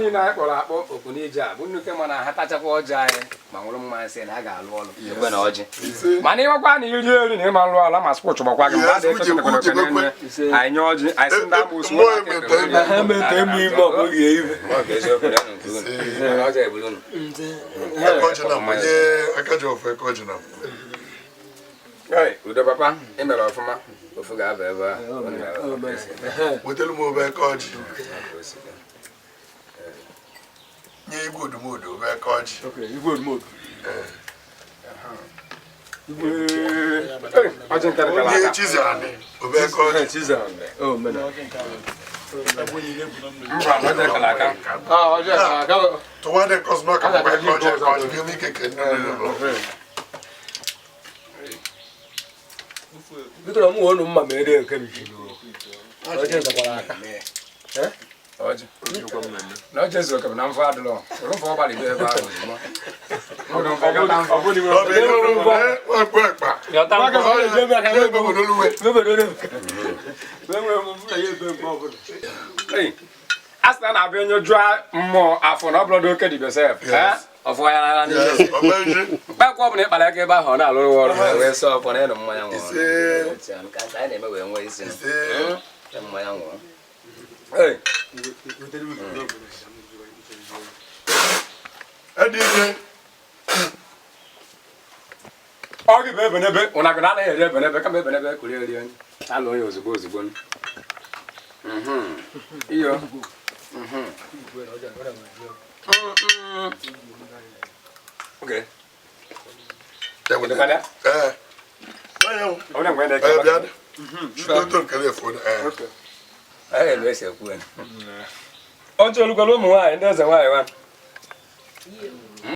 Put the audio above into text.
Niile anyị kpọrọ akpọ oku n'ije a bụ nnukwu, mana ha tachakwa ọjị anyị ma nwụrụ mmanya, sị na ha ga-alụ ọlụ ekwe na ọjị. Mana ịnwekwa na iri eri na ịma nlụ ọlụ ma skwụchụ gbakwa gị mgbe a na-ekwe n'elu anyị nye ọjị, anyị sị ndị amoosu. Mmụọ emete eme. Ha mete emu ime ọ bụghị ibe. Eziokwu na unu nke unu. Mana ọjị ebulu unu. Eke ọjị na mbụ, nye aka ji ọfọ eke ọjị na mbụ. Hey, udo papa, ị mere ọfụma. Ofu ga-aba ebe a. Unu mere ọfụma. Wetara m obe eke ọjị. Ka o si dị. Nye igwe odumodu obe eke ọjị. Igwe odumodu. Hey, ọjị nke dị kara Nye aka. Chizzy obe eke ọjị. O mena. Mba, ọjị kara aka. Ah, ọjị aka. Tụwa dị nkọsịma ka mgbe eke ọjị eke ọjị ga-eme ike ke nne nne nne. Biko na mụ onu mma ma ere nke biji. Ọjị ntakwara aka. Ọjị. Na ọjị ezu oke bụ na mfọ adịlọ. Were mfọ ọgbalị bịa ebe ahụ ozugbo. Nwere mfọ gata mfọ. Ọ bụ ego ekwe ekpa. Yọta mkpọ. Nye ebe obodo luwe. Hey, a sị na na-abịa onye jụọ mmụọ afọ na ọ bụrụ dị oke dibịa sef. Yes. Ọfọ ya n'ala n'ihe. Yes, ọba nji. Mkpakwa ọ bụla ịkpara aka ebe ahụ ọ na-alụrụ ọrụ wee sọ ọfọ na ịnụ mmanya nwụrụ. Ise. Nke anyị na-eme wee nwee isi. Ise. Mmanya nwụrụ. Hey. Edi ike. Ọ gị bụ ebenebe ụna gị na anaghị eri ebenebe, kama ebenebe kụrụ eri onye alụ onye ozugbo ozugbo. Iyo. Okay. Ya wetara. Kedụkwana? Ee. Onye nwụ. Ọ bụrụ mgbe na-eke. Ee, bịa. Chukwuto nkele efu. Ee. Ee, elu esi ekwu ya. Ọjọọ olukwala ụmụ nwaanyị ndị eze nwaanyị nwa.